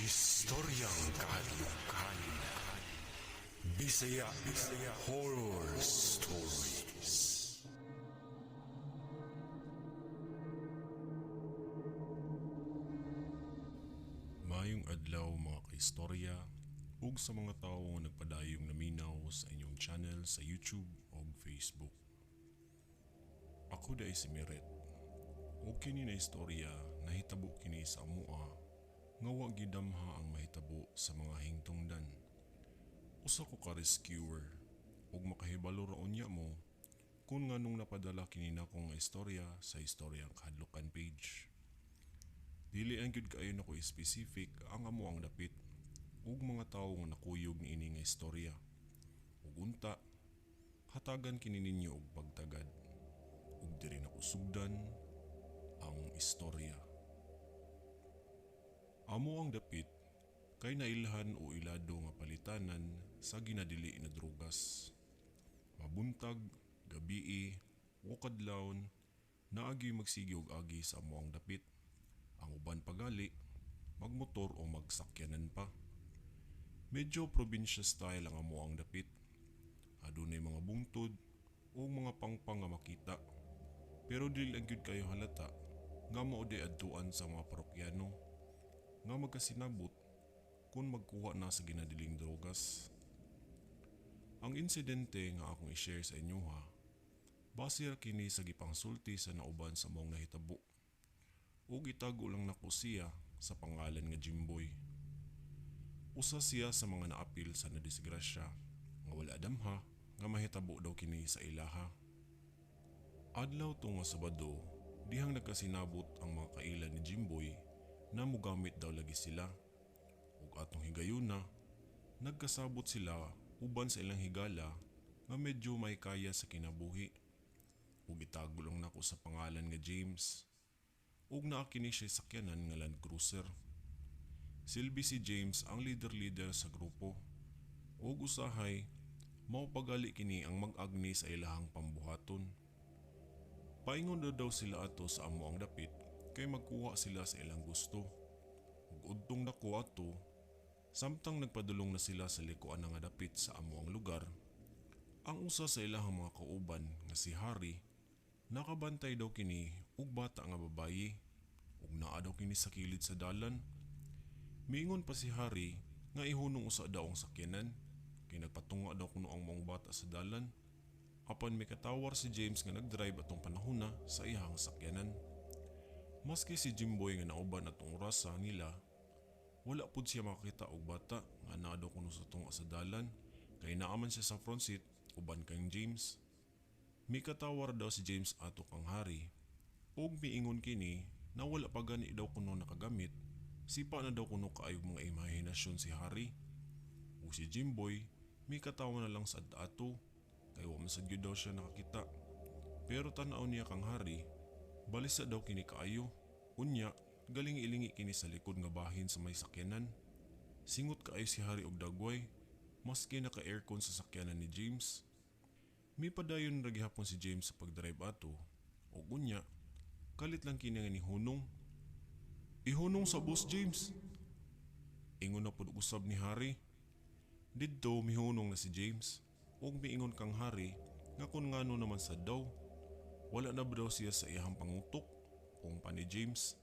Istoryang kahadlukan. Bisaya Bisaya Horror Stories. Maayong adlaw, mga kaistorya, ug sa mga tawo nga nagpadayong naminaw sa inyong channel sa YouTube ug Facebook. Ako diay si Miret. Ug kini na istorya nahitabo kini sa amoa nga wa gidamha ang mahitabo sa mga hingtungdan. Usa ko ka rescuer ug makahibalo ra unya mo kung nganong napadala kini nako nga istorya sa Istoryang Kahadlukan page. Dili ang gyud kaayo nako specific ang amo ang dapit ug mga tawo nga nakuyog niini nga istorya. Ug unta hatagan kini ninyo og pagtagad. Ug diri nako sugdan ang istorya. Amo ang dapit kay nailhan o ilado nga palitanan sa ginadili na drugas. Mabuntag, gabii, o kadlawon, naagi magsige og agi sa amo ang dapit. Ang uban pagali, magmotor o magsakyanan pa. Medyo probinsya style ang amo ang dapit. Adunay mga bungtod o mga pangpang nga makita. Pero dili lang gyud kayo halata nga mao di adtuan sa mga parokyano nga magkasinabot kung magkuha na sa ginadiling drogas. Ang insidente nga akong i-share sa inyo ha, base ra kini sa gipangsulti sa nauban sa maong nahitabo. Ug itago lang nako siya sa pangalan nga Jimboy. Usa siya sa mga naapil sa nadisgrasya nga wala damha nga mahitabo daw kini sa ilaha. Adlaw to nga Sabado, dihang nagkasinabot ang mga kaila ni Jimboy na mugamit daw lagi sila. Ug atong higayuna, nagkasabot sila uban sa ilang higala nga medyo may kaya sa kinabuhi. Ug itago lang nako sa pangalan nga James. Ug naa kini siya sakyanan nga Land Cruiser. Silbi si James ang leader-leader sa grupo. Ug usahay, mao pagali kini ang mag-agni sa ilahang pambuhaton. Paingon na daw sila ato sa amo ang dapit kay magkuha sila sa ilang gusto. Ug udtong nako ato, samtang nagpadulong na sila sa likuan nga dapit sa amo ang lugar, ang usa sa ilahang mga kauban nga si Harry, nakabantay daw kini og bata nga babayi ug naa daw kini sa kilid sa dalan. Miingon pa si Harry nga ihunong usa daw ang sakyanan kay nagpatunga daw kuno ang maong bata sa dalan. Apan mikatawar si James nga nagdrive atong panahona sa iyang sakyanan. Maski si Jimboy nga nauban atong orasa nila, wala pud siya makakita og bata nga naa daw kuno sa tunga sa dalan kay naaman siya sa front seat uban kang James. Mikatawar daw si James ato kang Harry ug miingon kini na wala pa gani daw kuno nakagamit, sipa na daw kuno kaayog mga imahinasyon si Harry. Ug si Jimboy mikatawa na lang sa ato kay wa man sad gyud daw siya nakakita. Pero tan-aw niya kang Harry, balisa daw kini kaayo. Unya, galing ilingi kini sa likod nga bahin sa may sakyanan. Singot kaayo si Harry og dagway, maski naka-aircon sa sakyanan ni James. Mipadayon ra gihapon si James sa pagdrive ato, ug unya, kalit lang kini nga nihunong. Ihunong sa boss James. Ingon na pud usab ni Harry. Didto mihunong na si James. Ug miingon kang Harry nga kun ngano naman sa daw. Wala na ba daw siya sa iyahang pangutok kung pa ni James.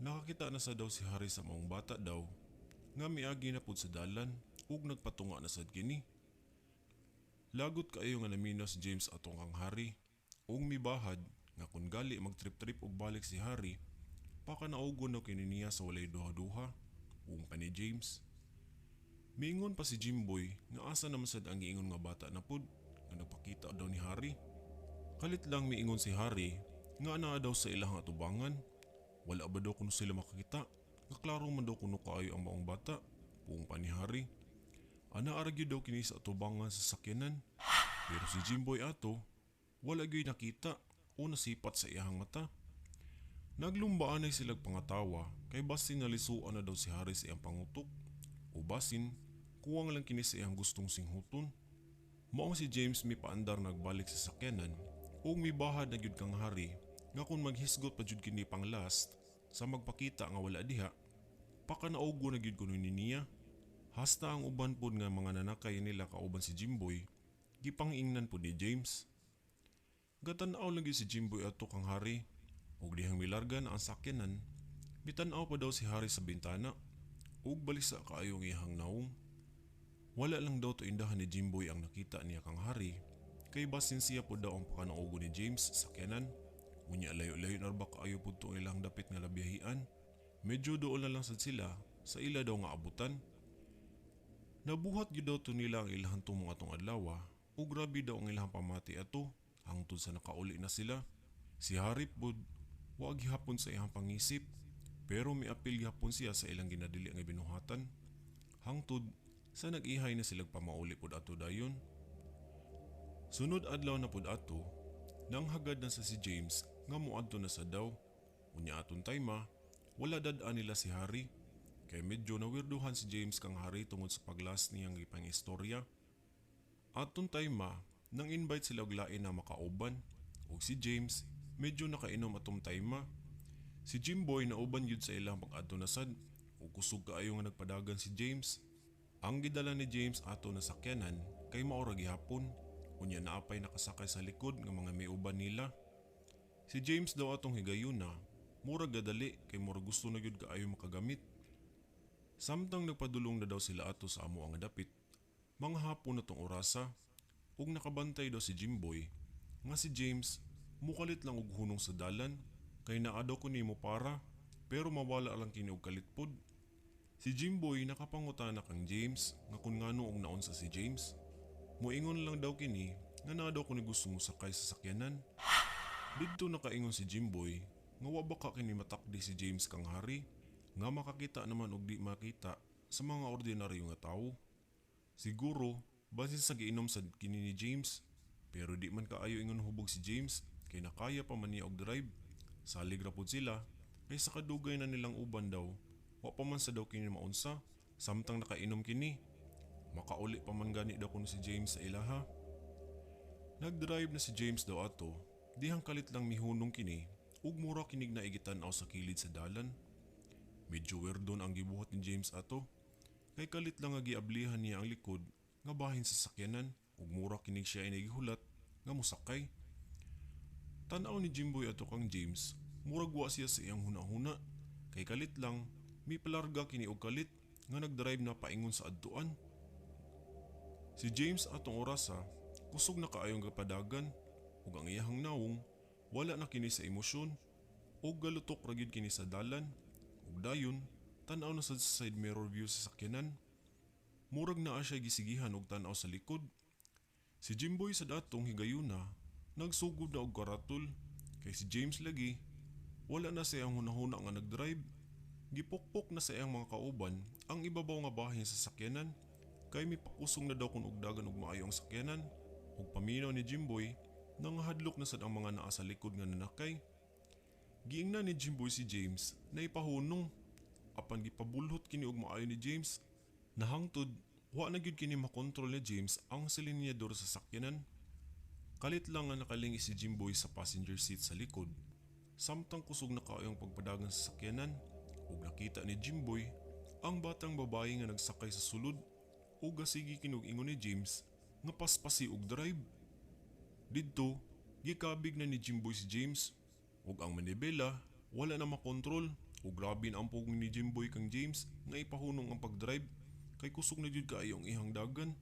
Nakakita na sa daw si Harry sa maong bata daw nga miagi na pud sa dalan ug nagpatunga na sad kini. Lagot kaayo nga naminaw si James atong kang Harry ug mibahad nga kun gali magtrip-trip og balik si Harry, pakanaugon daw kini niya sa walay duha-duha ug pa ni James. Miingon pa si Jimboy nga asa naman sad ang giingon nga bata na pud nga nagpakita daw ni Harry. Kalit lang miingon si Harry nga naa daw sa ilahang atubangan. Wala ba daw kuno sila makakita? Nga klaro man daw kuno kaayo ang maong bata, puong pa ni Harry. Ana aragyo daw kini sa atubangan sa sakyanan. Pero si Jimboy ato, wala gyoy nakita o nasipat sa iyahang mata. Naglumbaan ay silag pangatawa kay basin nalisuan na daw si Harry sa iyang pangutok o basin kuwang lang kini sa iyang gustong singhuton. Maong si James mipaandar nagbalik sa sakyanan ug mibahad na gyud kang Harry nga kung maghisgot pa jud kini pang last sa magpakita nga wala diha, Pakanaugo na gyud kuno ni niya. Hasta ang uban pod nga mga nanakay nila kauban si Jimboy, gipangingnan pod ni James. Gatan-aw lang gyud si Jimboy ato kang Harry, ug dihang milarga na ang sakyanan, mitan-aw pa daw si Harry sa bintana, ug balisa kaayo ang iyang nawong. Wala lang daw tuindahan ni Jimboy ang nakita niya kang Harry, kay basin siya pod daw ang pakanaugo ni James sa sakyanan. Unya layo-layo na ba kaayo pud to ilang dapit nga labiyahian. Medyo dool na lang sad sila sa ila daw nga abutan. Nabuhat gyud daw to nila ang ilahang tumong atong adlaw, ug grabe daw ang ilahang pamati ato hangtod sa nakauli na sila. Si Harry pud wa gihapon sa iyang pangisip, pero miapil gihapon siya sa ilang ginadili nga binuhatan. Hangtod sa nag-ihay na silag pamauli pud ato dayon. Sunod adlaw na pud ato, nanghagad na sa si James nga moadto na sa daw. Unya aton time wala dad-an nila si Harry. Kay medyo nawirduhan si James kang Harry tungod sa paglas niyang gipang istorya. Aton time nang invite sila og lain na makauban. Ug si James medyo nakainom atong time. Si Jimboy nauban gyud sa ilang pag-adto na sad. Ug kusog kaayo nga nagpadagan si James. Ang gidala ni James ato na sakyanan kay mao ra gihapon. Unya naapay nakasakay sa likod nga mga miuban nila. Si James daw atong higayuna, murag gadali kay murag gusto na gyud kaayo makagamit. Samtang nagpadulong na daw sila ato sa amo ang dapit, mga hapon na tong orasa, ug nakabantay daw si Jimboy, nga si James mukalit lang og hunong sa dalan, kay naa daw kuni mo para, pero mawala lang kini og kalit pod. Si Jimboy nakapangutana kang James nga kun ngano og naunsa si James. Moingon lang daw kini nga naa daw kuni gusto mosakay sa sakyanan. Didto nakaingon si Jimboy nga wa ba ka kini matakdi si James kang Harry nga makakita naman og di makita sa mga ordinaryo nga tawo. Siguro basin sa giinom sad kini ni James, pero di man kaayo ingon hubog si James kay nakaya pa man niya og drive. Salig ra pud sila kay sa kadugay na nilang uban daw, wa pa man sa daw kini maunsa samtang nakainom kini. Makauli pa man gani daw kuno si James sa ilaha. Nagdrive na si James daw ato, dihang kalit lang mihunong kini ug mura kinig na igitan-aw sa kilid sa dalan. Medyo weirdon ang gibuhat ni James ato, kay kalit lang nga giablihan niya ang likod nga bahin sa sakyanan ug mura kinig siya inigihulat nga mosakay. Tan-aw ni Jimboy ato kang James, murag wa siya sa iyang huna-huna, kay kalit lang mipalarga kini og kalit nga nagdrive na paingon sa adtuan. Si James atong orasa, kusog na kaayong gapadagan ug ang iyahang nawong wala na kini sa emosyon ug galutok ra gyud kini sa dalan. Ug dayon tan-aw na sad sa side mirror view sa sakyanan. Murag naa siya gisigihan og tan-aw sa likod. Si Jimboy sa datong higayuna nagsugod na og karatol kay si James lagi wala na sa iyang hunahuna nga nagdrive. Gipukpok na sa iyang mga kauban ang ibabaw nga bahin sa sakyanan kay mipakusog na daw kun og dagan og maayo ang sakyanan. Ug paminaw ni Jimboy, nangahadlok na sad ang mga naa sa likod nga nanakay. Giingnan ni Jimboy si James na ipahunong, apan gipabulhot kini og maayo ni James. Nahangtod wa na gyud kini makontrol ni James ang silinyador sa sakyanan. Kalit lang nga nakalingi si Jimboy sa passenger seat sa likod, samtang kusog na kaayo ang pagpadagan sa sakyanan. Ug nakita ni Jimboy ang batang babae nga nagsakay sa sulod ug gasigi kinog ingon ni James nga paspasi og drive. Didto, gikabig na ni Jimboy si James ug ang manibela wala na makontrol ug grabe na ang pugong ni Jimboy kang James nga ipahunong ang pagdrive kay kusog na jud kaayo ang ihang dagan.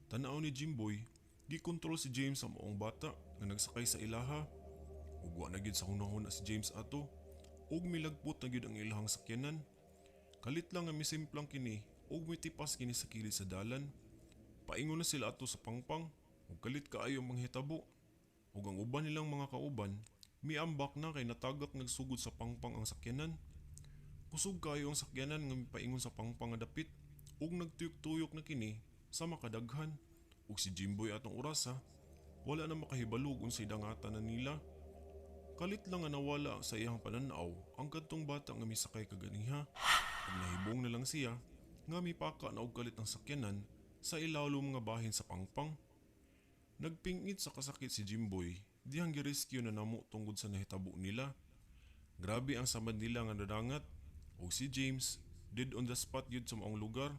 Tan-aw ni Jimboy, gikontrol si James sa maong bata nga nagsakay sa ilaha. Ug wa na gyud sa hunahuna si James ato ug milagpot na gyud ang ilahang sakyanan. Kalit lang nga misimplang kini ug mitipas kini sa kilid sa dalan. Paingon na sila ato sa pangpang ug kalit kaayo ang manghitabo. Ug ang uban nilang mga kauban miambak na kay natagak nagsugod sa pangpang ang sakyanan. Kusog kaayo ang sakyanan nga mipaingon sa pangpang nga dapit ug nagtuyok-tuyok na kini sa makadaghan. Ug si Jimboy atong orasa wala na makahibalo og unsay dangatan na nila. Kalit lang nga nawala sa iyang pananaw ang kadtong bata nga misakay kaganiha. Ug nahibong na lang siya nga mipaka na og kalit ang sakyanan sa ilalom nga bahin sa pangpang. Nagpingit sa kasakit si Jimboy dihang girescue na namo tungod sa nahitabo nila. Grabe ang samad nila nga nadangat ug si James Dead on the spot gyud sa maong lugar.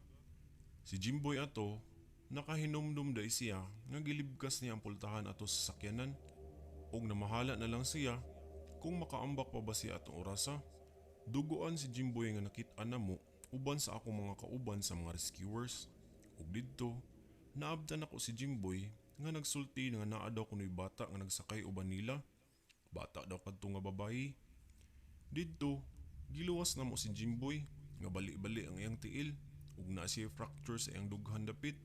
Si Jimboy ato, nakahinumdum dai siya nga gilibkas niya ang pultahan ato sa sakyanan ug namahala na lang siya kung makaambak pa ba siya atong orasa. Dugoan si Jimboy nga nakit-an namo uban sa akong mga kauban sa mga rescuers. Ug didto, naabtan nako si Jimboy nga nagsulti nga naa daw kuno'y bata nga nagsakay uban nila. Bata daw kadto nga babayi. Didto, giluwas namo si Jimboy nga bali-bali ang iyang tiil ug naa siya fracture sa iyang dughan dapit.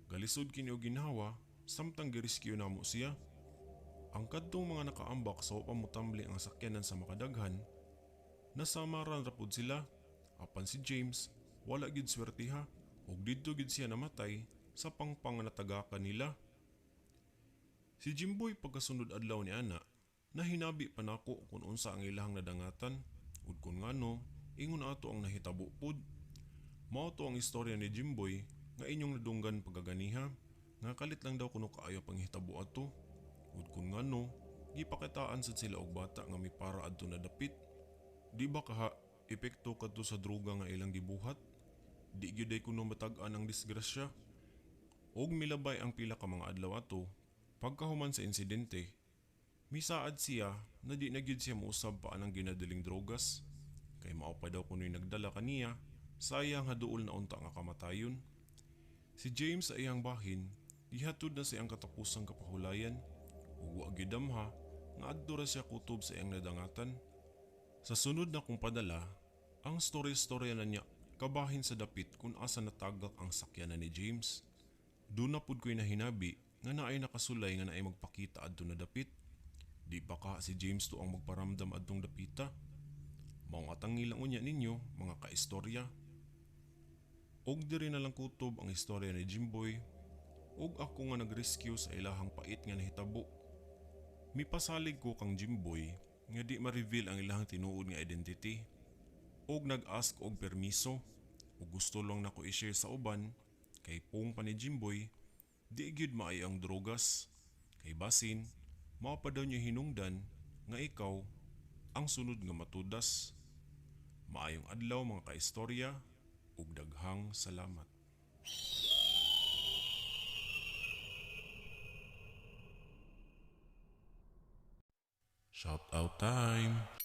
Galisod kini og ginhawa samtang girescue namo siya. Ang kadtong mga nakaambak sa wa pa motambli ang sakyanan sa makadaghan, nasamaran ra pud sila. Apan si James wala gyud swertiha ug didto gyud siya namatay sa pangpang nga natagakan nila. Si Jimboy pagkasunod adlaw ni ana, nahinabi pa nako kung unsa ang ilahang nadangatan ug kung ngano ingon ato ang nahitabo pud. Mao to ang istorya ni Jimboy nga inyong nadunggan pagkaganiha, nga kalit lang daw kuno kaayo panghitabo ato. Ug kung ngano gipakitaan sad sila og bata nga mipara adto na dapit. Di ba kaha epekto kadto sa droga nga ilang gibuhat? Di gyud ay kuno matag-an ang disgrasya. Og milabay ang pila ka mga adlaw ato, pagkahuman sa insidente, misaad siya na di na gyud siya mousab pa anang ginadaling drogas. Kay mao pa daw kuno'y nagdala kaniya sa iyang haduol na unta nga kamatayon. Si James sa iyang bahin, gihatod na sa iyang katapusang kapahulayan, ug wa gyud damha nga adto ra siya kutob sa iyang nadangatan. Sa sunod na kong padala, ang story-storya na niya kabahin sa dapit kung asa natagak ang sakyanan ni James. Doon na pud ko'y nahinabi nga naay nakasulay nga naay magpakita adto na dapit. Di ba ka si James to ang magparamdam adtong dapita? Maong atangi lang unya ninyo mga kaistorya. Og diri na lang kutob ang istorya ni Jimboy ug ako nga nag-rescue sa ilahang pait nga nahitabo. Mipasalig ko kang Jimboy nga di ma-reveal ang ilahang tinuod nga identity ug nag-ask og permiso ug gusto lang nako i-share sa uban kay pong pa ni Jimboy di gyud maayo ang drogas kay basin mao pa daw niya hinungdan nga ikaw ang sunod nga matudas. Maayong adlaw mga kaistorya ug daghang salamat. Shout out time!